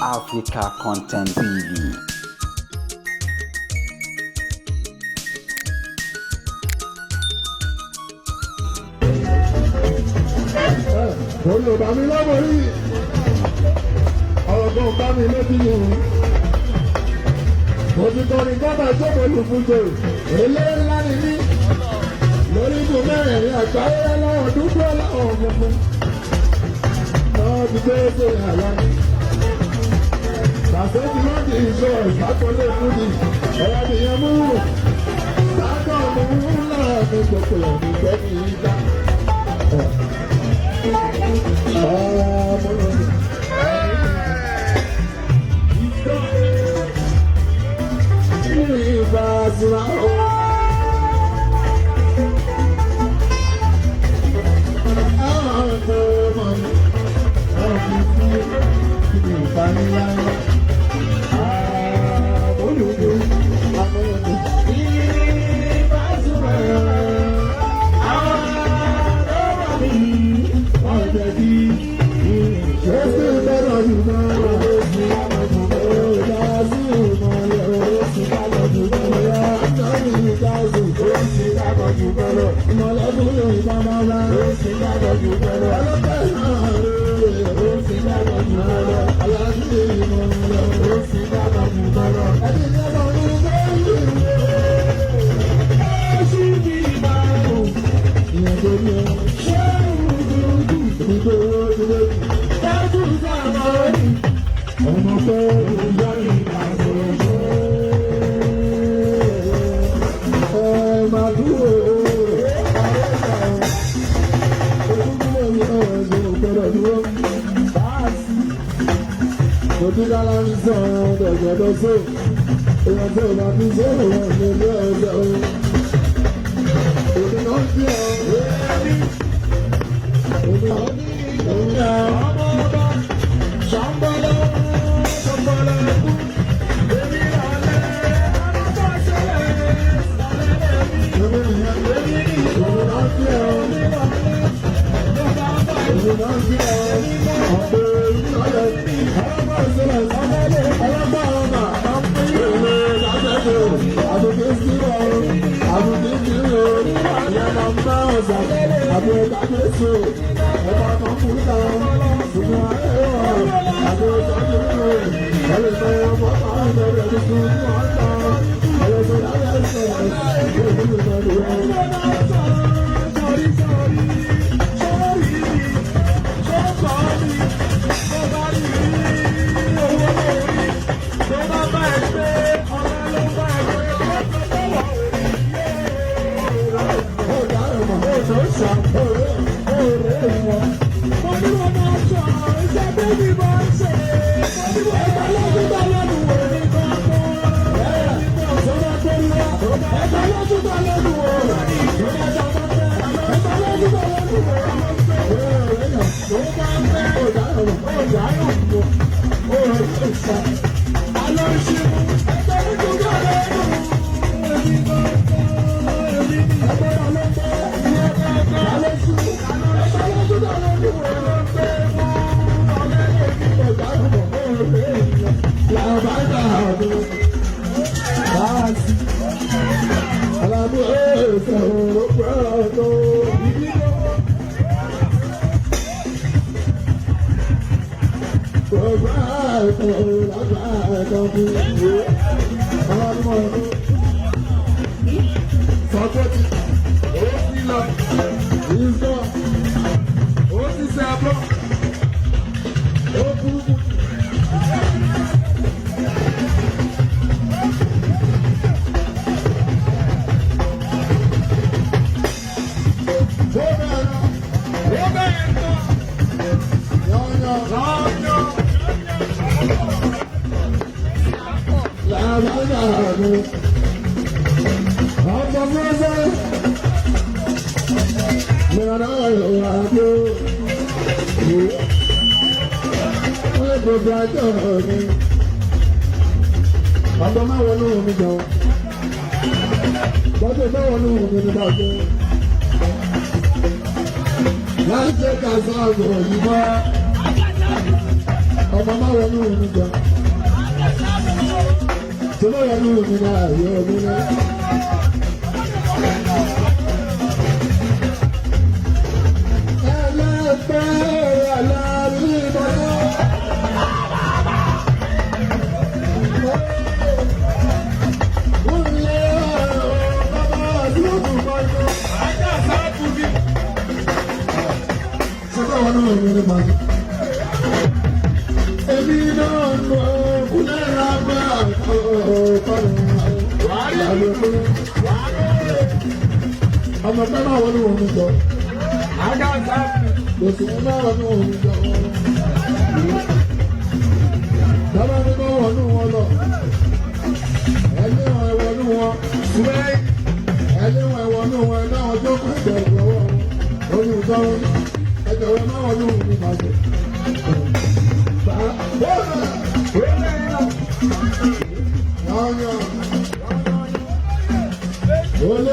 Africa Content TV. Orí ò bá mi lọ́mọ rí, ọ̀rọ̀ kan bá mi létí yìí. Mo ti kọrin gábà tó mo lù fún jò, eléré ńlá ni mí. Lórí ibù mẹ́rẹ̀ẹ̀rin àgbáyé aláwọ̀ dúdú aláwọ̀ funfun. Náà ti gbé ṣe àlá mi. Pàṣẹ ti wọ́n di ìṣó ìsákọ́lé fúdi, ẹ̀rọ nìyẹn mú. Sákọ̀ mú ńlá mi gbogbo ẹ̀mí gbẹ́mí ìgbà. Ọmọ máa wọnú mi jọ. Tó bá wọnú mi náà yóò mú náà. Ẹlẹ́gbẹ́ alárí bọ́lá. Kúnlẹ̀ bàbá àdúgbò bọ́lá. Sọ́kọ̀ wọnú mi ní bàjẹ́. Èmi náà nù kúnlẹ̀ rábà ọ̀pọ̀lọpọ̀. Ọmọ pẹ́ máa wọnú omi jọ. Òsì máa wọnú omi jọ. Bàbá mi kọ́ wọnú wọn lọ. Ẹni wọn wọnú wọn. Ẹni wọn wọnú wọn ẹ náà ọjọ́ kan ẹ̀jẹ̀ ìgbọ̀wọ́ wọn. Olùtọ́run ẹ̀jẹ̀ wọn máa wọnú omi bàjẹ́. Bàbá. Olè.